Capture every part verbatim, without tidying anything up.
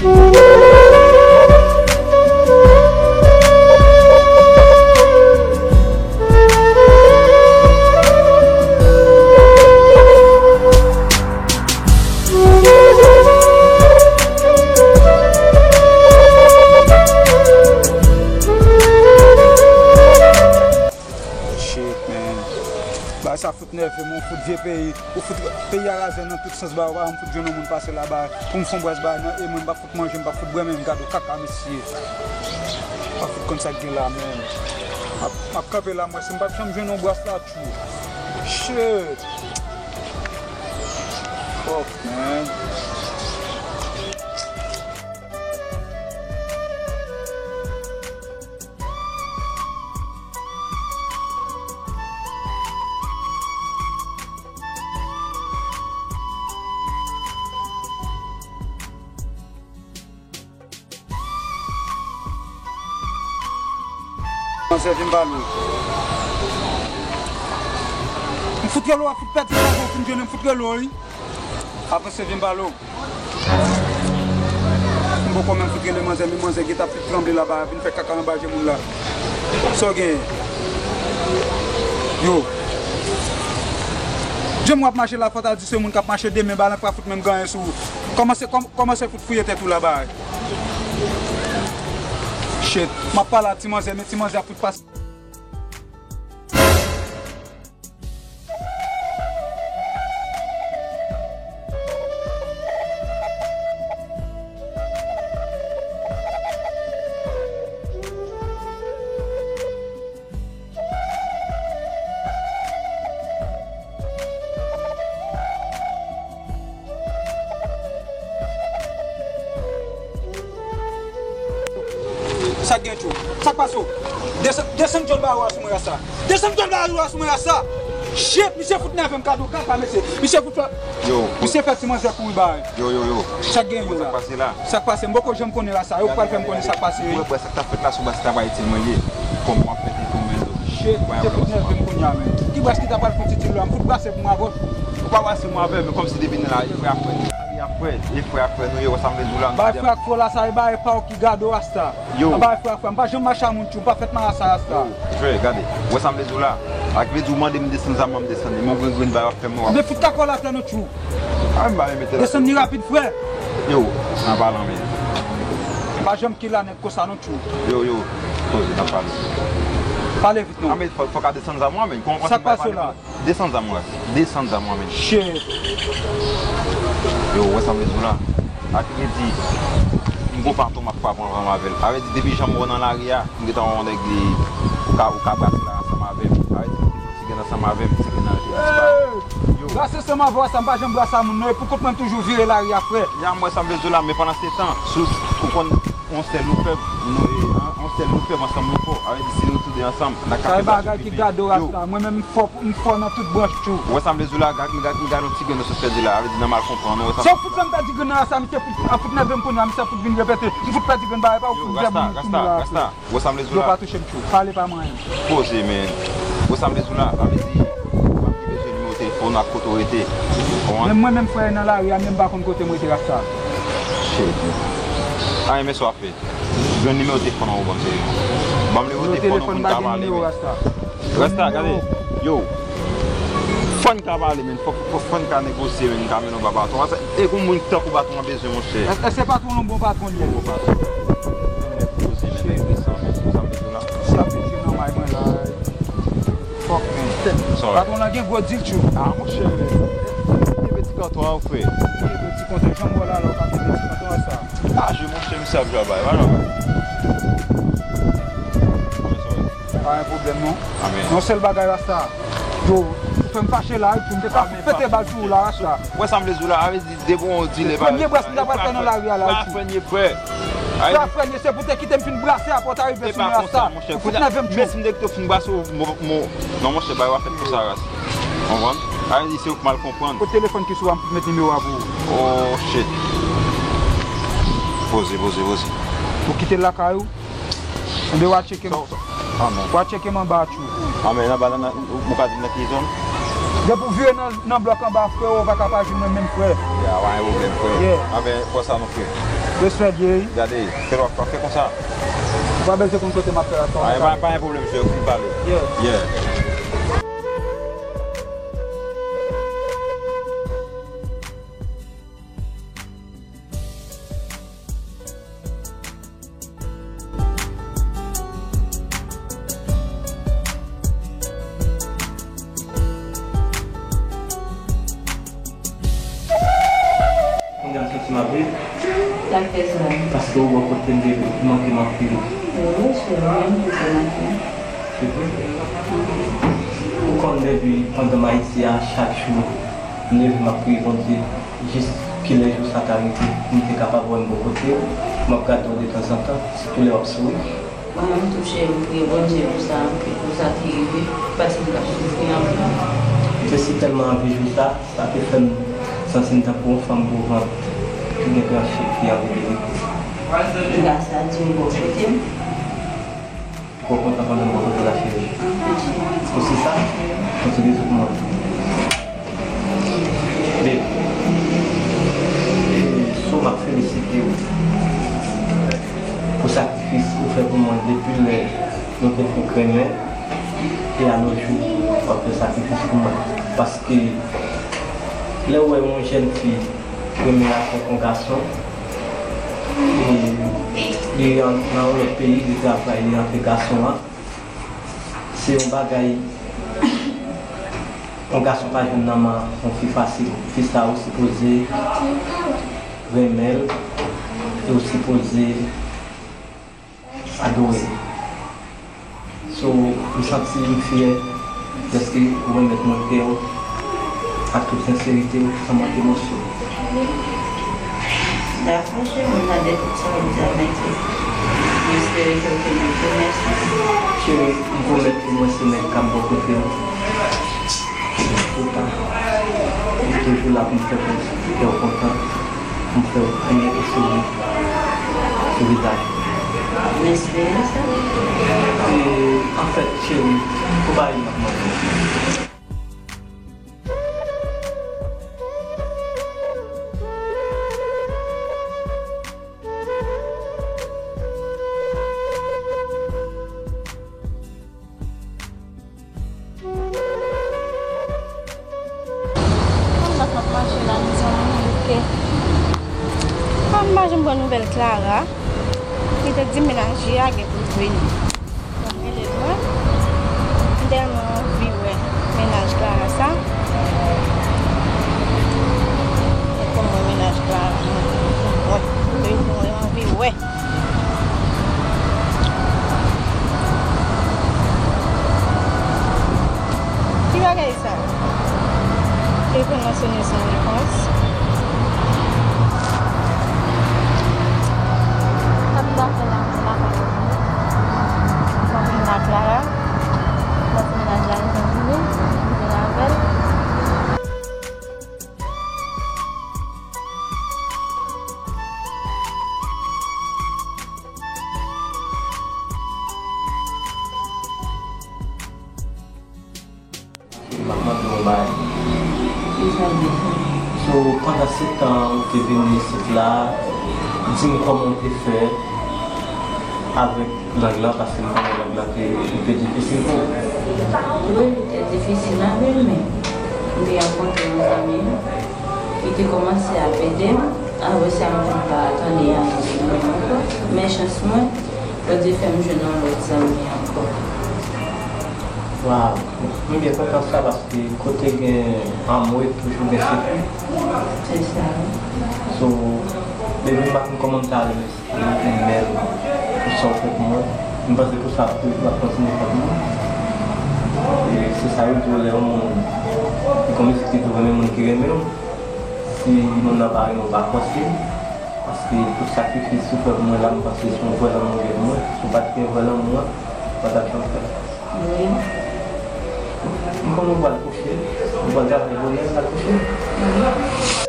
Shit, man. Bagay sa fout nève m, ou fout vye peyi, ou fout peyi a razè nan tout sans, bagay, ou pa janm fout jwenn yon moun pase la, bagay, pou m fè yon bwès bagay nan, e mwen m pa fout manje, m pa fout bwè, men m gade w kaka, mesye. M pa fout konn sa k gen la, man. M ap, m ap kanpe la, m wè si m p ap janm jwenn yon bwès la, tchou. Shit. Fuck, man. Manzè, vin pale w. M fout rele w, w ap fout pèdi tan, w fin jwenn m, fout rele w, wi. Avanse, vin pale w. M poko menm fout rele manzè, men manzè gentan ap fout tranble la, pa vin fè kaka anba je moun la. Sa w genyen? Yo. Jan w ap mache la, fò w ta di se moun k ap mache de men balan k pa fout menm gen anyen sou ou. Kòmanse, kòm-, kòmanse fout fouye tèt ou la, bay. Shit. M ap pale a ti manzè, men ti manzè ap fout pase. Sa k gen, tchou? Sa k pase w? Desann, desann djòl baro a sou mwen, rasta. Desann djòl baro a sou mwen, rasta. Shit, misye fout nève m, gade w kaka, mesye. Misye fout fè, yo, misye fè ti manzè kouri bay. Yo, yo, yo. Sa k gen, yo, la? Sa k pase la? Sa k pase? M poko janm konnen, rasta. Yo pral fè m konnen sa k pase, wi. Mwen, bwè, sa k t ap fèt la sou bas travay itil mwen ye. Kòm w ap fè te tou men do. Shit, misye fout nève m kounye a, men. Ki bwès ki ta pral fout itil la? M fout brase pou mwen avè w. Ou pa brase mwen avè l, men kòmsi depi nan lari, frè ak frè nou, lari ak frè, e frè ak frè nou ye, wè sa m vle di w la, nou. Bay frè ak frè w la, sa e bay pa w ki gade w, rasta. Yo. Anba frè ak frè, m pa janm mache a moun, tchou, m pa fèt nan rasta, rasta. Yo, frè, gade. Wè sa m vle di w la. Ak vle di w mande m desann zam mwen, m desann li. Men yon grenn grenn bagay w ap fè m wè. Men fout kakòl atè non, tchou. A, m pa renmen tèl. Desann li rapid, frè. Yo, an palan, men. M pa janm kile a nèg konsa non, tchou. Yo, yo. Poze, n ap pale. Pale vit non. A, men fò, fò ka desann zam mwen, men. Kòman w panse m pa pale? Sa k pase w la? Desann zam mwen. Desann zam mwen, men. Shit. Yo, wè sa m vle di w la. Ak kredi, m gon patwon m ap frape ansanm avè l. Sa vle di, depi jan m wè w nan lari a, m gentan wè w nèg li, ou ka, ou ka brase la ansanm avè m. Sa vle di, m te fè ti grenn ansanm avè m, ti grenn nan rete a ti pa. Yo. Brase ansanm avè w, sa m pa janm brase a moun, non, e pou kont mwen m toujou vire lari a, frè. Ya, m wè sa m vle di w la, men pandan se tan, sou, ou konn, yon sèl nou fèb, nou, e, an, yon sèl nou fèb, ansanm nou fò. Sa vle di, si nou toude ansanm, n a ka fè bagay ki pi pi. Sa e bagay ki gade w, rasta. Mwen menm, m fò, m fò nan tout branch, tchou. Ou wè sa m vle di w la, gad, gad, gad yon ti grenn nou sot pèdi la, sa vle di nan mal konprann, ou wè sa m vle di w la. Se w fout fè m pèdi grenn nan, rasta, misye fout, ap fout nève m kounye a, misye ap fout vin repete, m fout pèdi grenn bagay, pa w fout vèb moun sou mwen la, frè. Ou wè sa m vle di w la? Yo, pa touche m, tchou. Pale pa mwen. Poze, men. Ou wè sa m vle di w la? Sa vle di, ou pa bezwen nimewo telefòn ou ak kote w rete. Ou konprann? Menm mwen menm, frè, nan lari a, menm m pa konn kote m rete, rasta. Shit. A, men sa w ap fè. Jwenn nimewo telefòn an ou ban m, serye. Ban m nimewo telefòn ou pou n ka pale, men. Rasta, gade. Yo. Fò n ka pale, men. Fò, fò, fò n ka negosye, men. N ka mennen w ba patwon. Paske, e gon moun tankou patwon an bezwen, monchè. Èske, èske patwon an bon patwon li ye? Bon patwon. Poze, men, nèg desan, men. Sa m bezwen la. Si ap vin jwe nan may mwen la. Fuck, man. Sorry. Patwon lan gen gwo dil, tchou. A, monchè. Kenbe ti kanton an, frè. Kenbe ti kanton, jan m wè w la, la, ou ka kenbe ti kanton an, sa. A, jwe, monchè, misye ap jwe a bay, pa nan bay. Anmè, sorry. Pa gen pwoblèm, non. Anmè. Yon sèl bagay, rasta. Yo, ou fè m fache la, wi, pou m te ka pete bal sou ou la, rasta. Wè sa m vle di w la, a vle di, depi yon dilè pa. Premye bwès m ta pral fè nan lari a la, wi. Pa frenye, frè. Frè, frenye, se pou te kite m fin brase, apre w ta rive sou mwen, rasta. Ou fout nève m, tchou. Men si m te kite w fin brase, w, m, m, non, monchè, bagay w ap fèt konsa, ras. Konprann? A vle di, se ou k mal konprann. Kot telefòn ki sou a, m fout met nimewo a pou ou. Oh, shit. Poze, poze, poze. Ou kite l lakay ou? Enben, w a tcheke m. Sa, sa, a, non. W a tcheke m anba, tchou. A, men anba, nan, nan, ou, ou ka di m nan ki zòn? Depi w vire nan, nan blòk anba, frè, ou pa ka pa jwenn mwen menm, frè. Ya, pa gen pwoblèm, frè. Yeah. A, men, fò sa non, frè. Respè, Jerry. Gade, fè w ap fè konsa. Ou pa bezwen konn kote m ap fè la, sa. Ah, pa, pa gen pwoblèm, se ou ki pale. Yeah. Yeah. Konbyen santim ap viv? Sa k fè sa? Paske ou bò kote m te manke m anpil. Wi, se ou menm ki te manke. Se vre? Ou konn depi pandan m Ayiti a, chak jou, m leve m ap priye Bondye, jis kilè jou sa ta rive, pou m te kapab wè m bò kote w, m ap gade w detanzantan, sitou lè w ap souri. Mwen menm tou cheri, m priye Bondye pou sa anpil, pou sa ki rive, paske m t ap soufri anpil. M te sitèlman anvi jou sa, sa te fè m santi m tankou yon fanm gwo vant ki gen tranche ki anvi delivre. Gras a Dye, ou bò kote m. Ou kontan pandan m bò kote w la, cheri? Anpil, cheri. Ou si sa? Kontinye sou pou mwen. Babe, e, so m ap felisite w pou sakrifis ou fè pou mwen depi lè nou te fenk renmen, e a nos jours w ap fè sakrifis pou mwen. Paske lè w wè yon jèn fi renmen avèk yon gason, e li an-, nan yon lòt peyi, li travay, li antre gason an, se yon bagay yon gason pa jwenn nan men yon fi fasil. Fi sa ou sipoze renmen l, e ou sipoze adore l. So, m santi m fyè dèske ou remèt mwen kè w ak tout senserite w, san manke mòso. Dakò, cheri, m tande tout sa w ap di a, men tou, m espere ke w te gen pwomès. Cheri, m pwomèt ke mwen se nèg k ap bò kote w. Poutan, m toujou la pou m fè kè w kontan, pou m fè w kriye e souri sou vizaj ou. M espere sa. E, anfèt, cheri, gon bagay m ap mande w. Kòm m ap mache la, mezanmi, m bouke. Kòm m mache, m pran nouvèl Clara. Li te di mennaj li a gen pou l vini. Donk, rele mwen. M tèlman anvi wè mennaj Clara sa. E pou m wè mennaj Clara, mwen. Mwen. Mwen anvi wè. Ki bagay sa? Telefòn nan sonnen san repons. Sa m ta fè la, m pa konn. Fòk m la Clara. Paske mennaj la gentan vini, m vin avè l. M ap mande w yon bagay. Ki sa w vle fè? So, pandan se tan ou te vin isit la, di m kòman w te fè avèk lang lan, paske m konnen lang lan te, li te difisil pou ou. Wi, li te difisil anpil, men m te rankontre yon zanmi m, li te kòmanse ap ede m. Apre sa, m vin pa tande anyen sou li ankò. Men chans mwen, Bondye fè m jwenn yon lòt zanmi ankò. Waw, m byen kontan sa, paske kote gen anmwe, toujou gen sekou. Se sa, wi. So, depi m pa konn kòman m ta remèsye ou menm pou sa w fè pou mwen, m panse pou sa toujou ap kontinye fè pou mwen. E se sa yo di yo, lè yon moun, e kòmsi ki tou renmen moun ki renmen w. Si moun nan pa renmen w, pa fòse l, paske tout sakrifis ou fè pou mwen la, m panse se yon vrè lanmou ou gen pou mwen. Si w pa t gen vrè lanmou an, ou pa t ap janm fè l. Wi. M konnen w pral kouche, ou pral travay bonè, w pral kouche. Wi.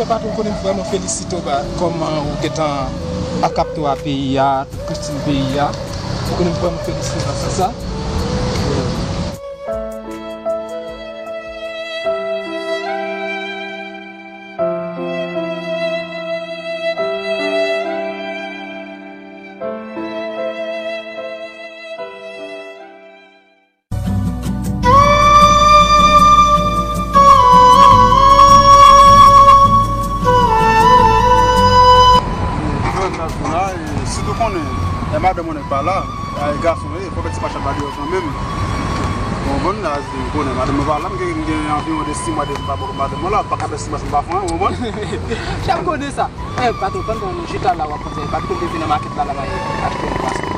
Patwon, konnen m vrèman felisite w, ba, kòman ou gentan akapte w a peyi a, tout koutim peyi a. Ou konnen m vrèman felisite w nan sans sa. Sitou konnen, e madanm ou nèg pa la, e gason ye, fò fè ti machann pa deyò kanmenm. Ou konprann la, si ou konnen madanm ou pa la, m gen, m gen anviwon de sis mwa depi m pa bò madanm mwen la, m pa ka fè sis mwa san m pa fè anyen, ou konprann? Chèf konnen sa. Eh, patwon, pandan nou chita la, w ap panse, pa t konn te vin nan makèt la, la, maye, achte yon pwason.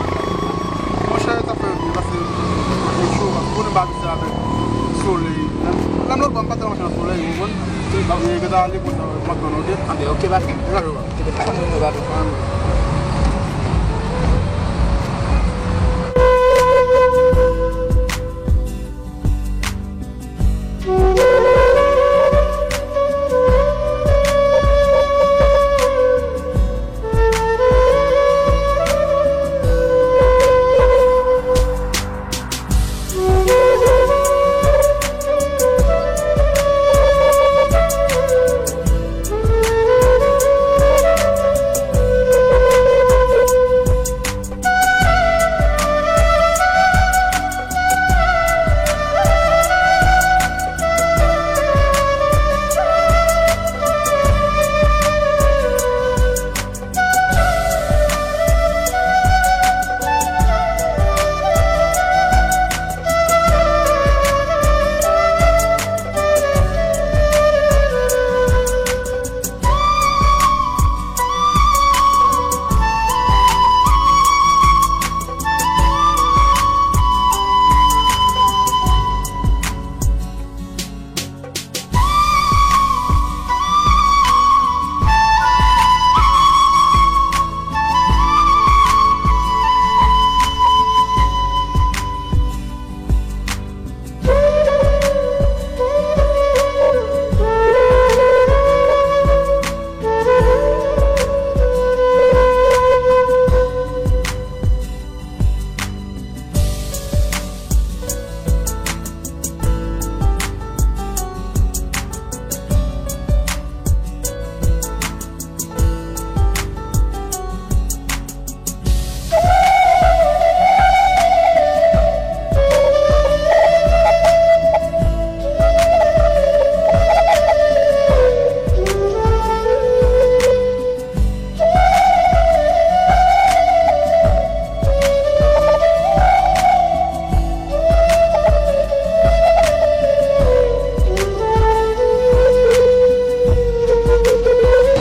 Monchè, sa fè byen, paske, monchè, cho, paske konnen m pa abitye avèk solèy. Menm lòt bò, m pa tèlman mache nan solèy, ou konprann? E, gentan ale pou sa, m ap tann, oke? Anben, oke, patwon. Degaje w. Oke, patwon, patwon.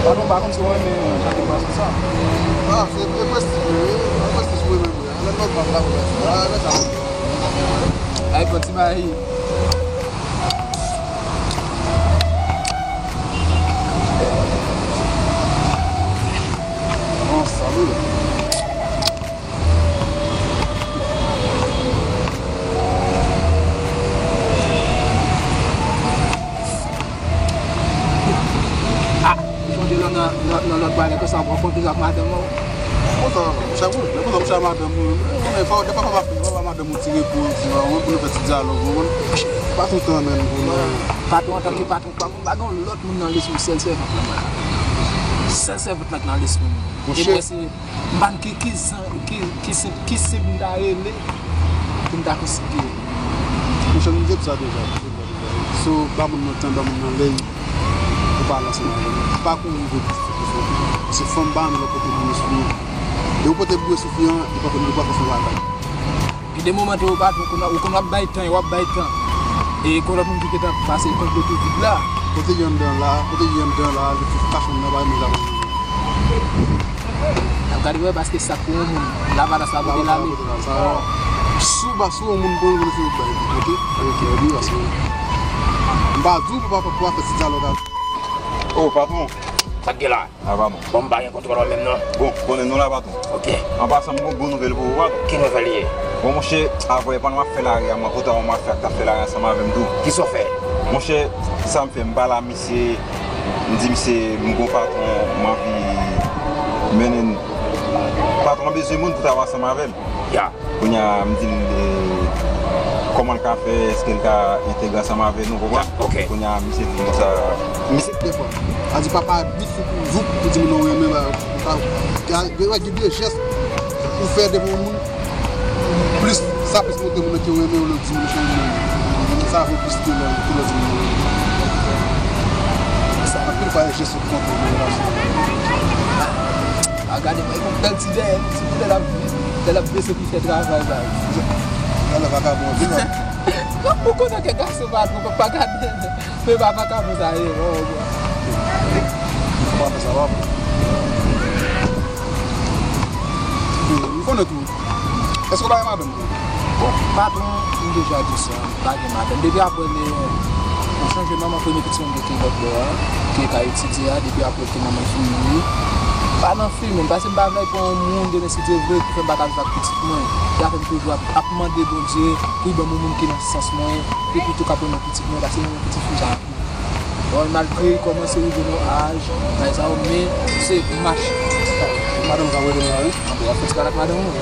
Patwon, pa konn si w renmen jan de pwason sa. Ah, se, se prestij, wi. Se prestij pou mwen menm, wi. Lè lòt pa la pou la. Ah, lè sa. Ay, bon, ti mayi. Bon, salut. Ah, m sonje lè nan, nan, nan lòt bagay konsa, w konn konn ak madanm ou. Konsa, chak jou, men konsa, m chak madanm ou. Men fò, depa, fò pa, fò pa madanm ou ti repo, ti va, pou nou fè ti dyalòg, ou konprann? Pa toutan, men, pou nou. Patwon, antanke patwon, pa, m pa gen lòt moun nan lespri m, sèl sèvant lan. Sèl sèvant lan ki nan lespri m. E mwen se M pa konn ki, ki zan, ki, ki sib, ki sib m ta rele pou m ta konsidere. Monchè, m di w sa deja, m di w sa deja. Si w ba moun nan tan, ba moun nan lè, ou pale ansanm avè l. Pa kouri vin pou fè. Paske fanm pa renmen lè w pote bouye sou li. E ou pote bouye sou fi an, li pa konn, li pa konn fè bagay. Gen de moman tou, ou pa, ou konn, ou konn w ap bay tan, w ap bay tan. E kon lòt moun ki gentan pase tan kote vid la. Kote y anndan la, kote y anndan la, li tout kachonn nan, pa renmen l ap. N ap gade wè, paske sa k pou yon moun, lavalas la pote l ale. Si w pa, si w yon moun bon, bon, se yon bay, oke? Oke, oke, paske m pa di w pou pa, pou pa fè ti dyalòg avè l. Oh, patwon. Sa k gen la? A, patwon. Bon, m pa gen kontwòl menm non. Bon, konnen nou la, patwon. Oke. An pasan, m gon bon nouvèl pou ou, patwon. Ki nouvèl ye? Bon, monchè, avè pandan m ap fè lari a, mwen kontan wè w ap fè ak t ap fè lari ansanm avè m tou. Kisa w fè? Monchè, sa m fè, m pale a misye, M di misye, m gon patwon, m anvi mennen n. Patwon an bezwen moun pou travay ansanm avè l. Ya. Kounye a, m di l, e, kòman l ka fè, èske l ka entegre ansanm avè nou, konprann? Ya, ok. Kounye a, misye di m sa. Misye te fò. A di papa, vit sou kou, zoup, pou di moun nou renmen, ba, sa, gen, gen de jès ou fè devan yon moun, plis, sa plis montre moun nan ke w renmen w lè w di moun chanje moun. Sa vo plis ke lè, ke lè w di moun. Sa, anpil fwa, e jès ou kontre nan relasyon. A, gade, mwen, yon bèl ti dèyè, ti dèyè l ap, lè l ap bese pou fè travay, la. Lè l vakabon, di non. Ou konnen ke gason pa twò, pa gade, men pa vakabon sa ye, non, bro. Ou pa fè sa, pa bon. M konnen tou. Èske w pa gen madanm tou? Bon, patwon, m deja di sa, m pa gen madanm. Depi apre le, m sonje manman premye pitit mwen te lòt bò a, ki ka etidye a, depi apre ke manman fin mouri. Pa nan fimen, paske m pa vle pran yon moun demen si Dye vle, pou fè m pa ka viv ak pitit mwen. Sa fè m toujou ap, ap mande Bondye pou l ban m yon moun ki nan sans mwen, epi tou ka pran pitit mwen, paske mwen pitit fi sa. Bon, malgre li kòmanse rive nan yon aj, bagay sa yo, men se mach. Madanm sa rele m la, wi. An bon, w ap fè ti pale ak madanm ou?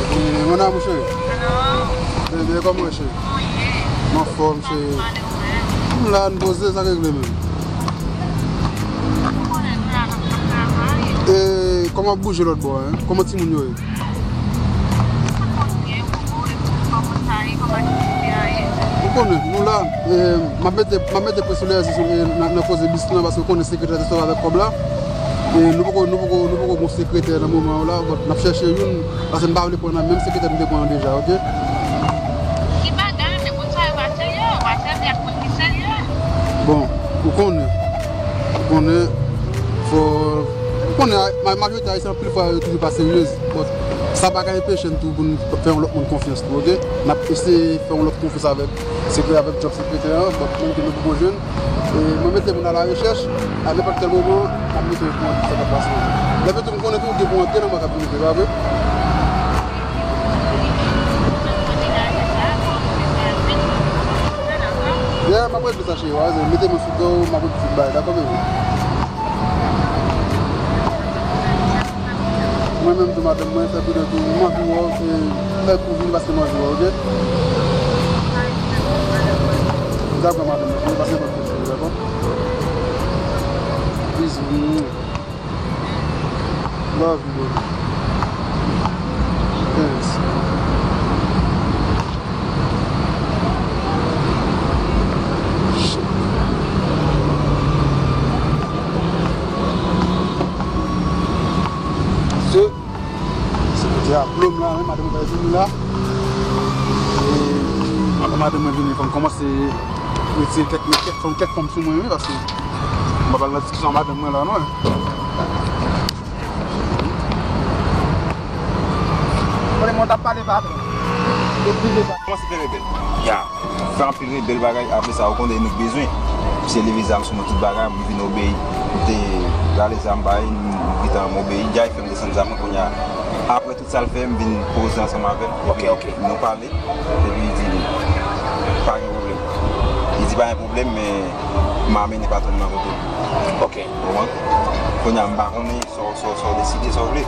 E, mon amour chéri. Bebe, kòman w ye, cheri? M anfòm, cheri. M la, m poze, sa k regle menm? E, kòman w ap bouje lòt bò a, en? Kòman timoun yo ye? Ou konnen, nou la, e, m ap mete, m ap mete presyon lè sou, e, nan, nan koze bis lan, paske ou konnen sekretè te sove avèk kòb la. E, nou poko, nou poko, nou poko gon sekretè nan moman yo la, but n ap chèche youn, paske m pa vle pran nan menm sekretè nou te pran an deja, oke? Ki bagay, men moun sa yo pa serye, yo pa sèvi ak moun ki serye. Bon, ou konnen, ou konnen, fò, ou konnen, ma-, majorite Ayisyen anpil fwa yo toujou pa seryez. But sa pa ka enpeche n tou pou n fè yon lòt moun konfyans tou, oke? N ap eseye fè yon lòt konfyans avèk sekre-, avèk djòb sekretè an, but mwen ke nou poko jwenn. E mwen mete moun a la rechèch, a nenpòt kèl moman, n ap mete yo pou antre sa k ap pase. Lè tou m konnen tou gen pou antre nan mwa k ap vini, pa vre? Yeah, m ap regle sa, cheri, w a rezon. Mete mwen sou do w, m ap regle tout bagay, dakò, bebe? Mwen menm tou, madanm mwen, fè kou de tou, m anvi wè w, e, fè kou vini paske m anvi wè w, oke? Dakò, madanm mwen, paske m anvi wè w, dakò? Bizou. Love you, baby. Thanks. Se, se kote a plom la, men madanm mwen vini la. E, apre madanm mwen vini, fò m kòmanse retire kèk, kèk fanm, kèk fanm sou mwen, wi, paske m pa pral nan diskisyon ak madanm mwen la, non. Konnen mwen t ap pale patwon. Yo prive pa. Kòmanse fè rebèl. Ya. Fè anpil rebèl bagay, apre sa, ou konnen nou bezwen. Misye leve zam sou mwen tout bagay, m vin obeyi. M te rale zam bay, m gentan m obeyi. Dja fè m desann zam mwen kounye a. Apre tout sa l fè, m vin poze ansanm avè l. Ok, ok. Nou pale. Epi li di, pa gen pwoblèm. Li di, pa gen pwoblèm, men m a mennen patwon m nan kote w. Ok. Ou konprann? Kounye a, m pa konnen sa w, sa w, sa w deside, sa w vle.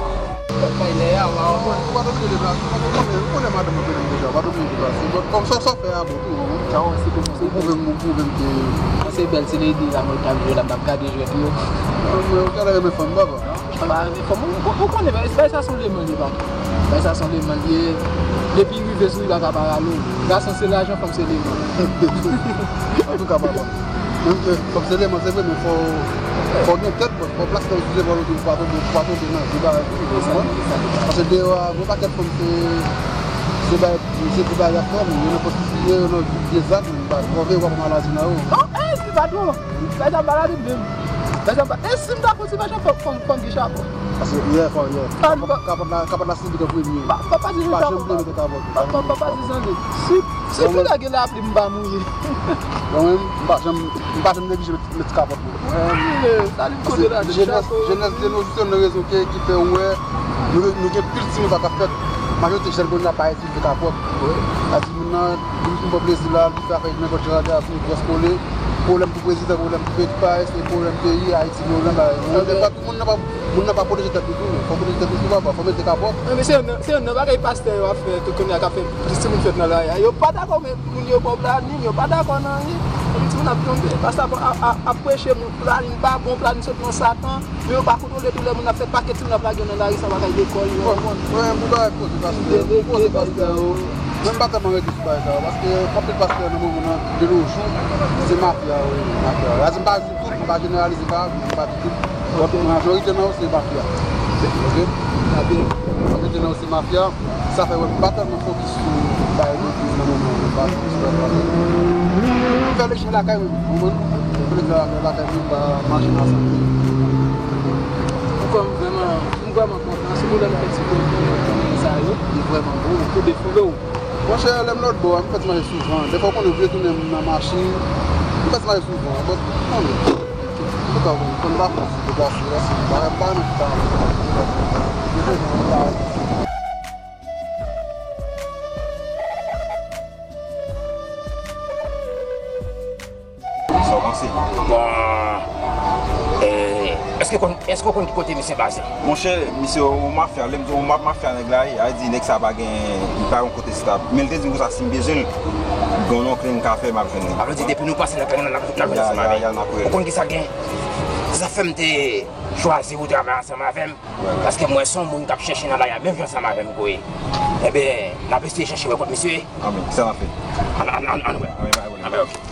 Ou pa t oblije deplase, ou pa t oblije deplase, ou konnen, ou konnen madanm mwen konnen m deja, ou pa t oblije deplase. Bon, kòm sa, sa w fè a bon tou, ou konprann? Sa w wè, se pou mwen, se bèl. Ou pwouve m, ou pwouve m ke. Mwen se bèl, se lady la, mwen t ap jwe la, m t ap gade jwèt yo. Mwen, mwen, ou genlè renmen fanm, papa. Ou pa renmen fanm, ou, ou, ou konnen, bagay sa se yon leman li ye, pa. Bagay sa se yon leman li ye. Depi rive sou li, pa ka pa rale w. Gason se lajan, fanm se leman. Antouka, papa. Menm ke fanm se leman, se vre, men fò, fò gen tèt, fò plase tèt ou sou zepòl ou tou, pou pa tonbe, pou pa tonbe nan vye bagay tou, ou konprann? Paske deyò a, gon pakèt fanm se, se bay, se di bagay a fè, men yo nan pwostitye, yo nan vye zak, men pa, fò veye w ap maladi nan yo. Non, eh, se pa twò. Sa, sa maladi menm. Sa, sa pa, e si m ta fouti machin, fò, fò, fò m gen chapo. Paske, yeah, fò, yeah. Kapòt la, kapòt la sibi an premye. Pa, pa, pa di sa. Pa janm bliye mete kapòt. Pa, pa, pa, pa di sa, non. Si, si fi la gen lapli, m pa mouri. Mwen menm, m pa janm, m pa janm neglije met, met kapòt mwen. Mwen, mwen, sa li kote la, de chapo. Jenès, jenès de nos jours, nou rezon ke, ki fè wè, nou, nou gen pil timoun sa k ap fèt. Majorite jèn kounye a pa etidye ka pwòp. Sa di moun nan, li vin pran plezi la, li fè afè li nenpòt jan, li ap vin gwo kole. Pwoblèm pou prezidan, pwoblèm pou peyi, pa se pwoblèm peyi, Ayiti, pwoblèm bagay. Moun nan pa, moun nan pa, moun nan pa pwoteje tèt li tou. Fò pwoteje tèt li tou, papa. Fò mete ka pwòp. Men se youn nan, se youn nan bagay pastè yo ap fè, tout kounye a k ap fè plis timoun fèt nan lari a. Yo pa dakò, men moun yo ba w planin, yo pa dakò nan anyen. Epi timoun ap tonbe. Pastè ap, ap, ap, ap preche moun planin pa bon, planin sot nan Satan. Men yo pa kontwole tou lè moun ap fè pakèt timoun ap lage nan lari san bagay lekòl yo. Bon, bon, mwen, mwen, mwen ba koze pastè, koze pastè yo. Mwen m pa tèlman rete sou bagay sa yo, paske anpil pastè nan moman nan, de nos jours, se mafya yo ye, mafya yo. Sa di m pa di tout, m pa jeneralize pa, m pa di tout. Bon, majorite nan yo se mafya. Ok? Majorite nan yo se mafya. Sa fè wè m pa tèlman fokis sou bagay legliz nan moman an, m pa fokis sou bagay legliz. M fè legliz lakay mwen, ou konprann? M fè legliz lakay mwen, m pa mache nan sante. Ou fè m vrèman, m vrèman kontan. Se pou lè nou fè ti pwen pou nou konnen sa yo, li vrèman bon, pou defoule w. Monchè, lè m lòt bò a, m fè ti mache souvan. Dèfwa ou konnen vye tounen m nan machin, m fè ti mache souvan. But, ann, ou ka konn, konn pa fòs deplase, paske m pa, m pa renmen chita. Sa w panse? Bon, eh, èske konn, èske w konn ki kote misye baze? Monchè, misye yon mafya, lè m di yon ma-, mafya nèg la ye, a di nèg sa pa gen, li pa yon kote stab. Men l te di m konsa si m bezwen l, gen yon kle m ka fè, m ap jwenn li. Sa vle di depi nou pase nan kay nan, n ap, n ap jwenn ansanm avè l. Ou konn ki sa gen? Se sa fè m te chwazi ou travay ansanm avè m. Paske m wè se yon moun k ap chèche nan lari a, menm jan ansanm avè m kou ye. Enben, n ap eseye chèche wè kot misye ye. Anben, sa n ap fè? Ann, ann, ann, ann wè. Anben, pa gen pwoblèm. Anben, ok.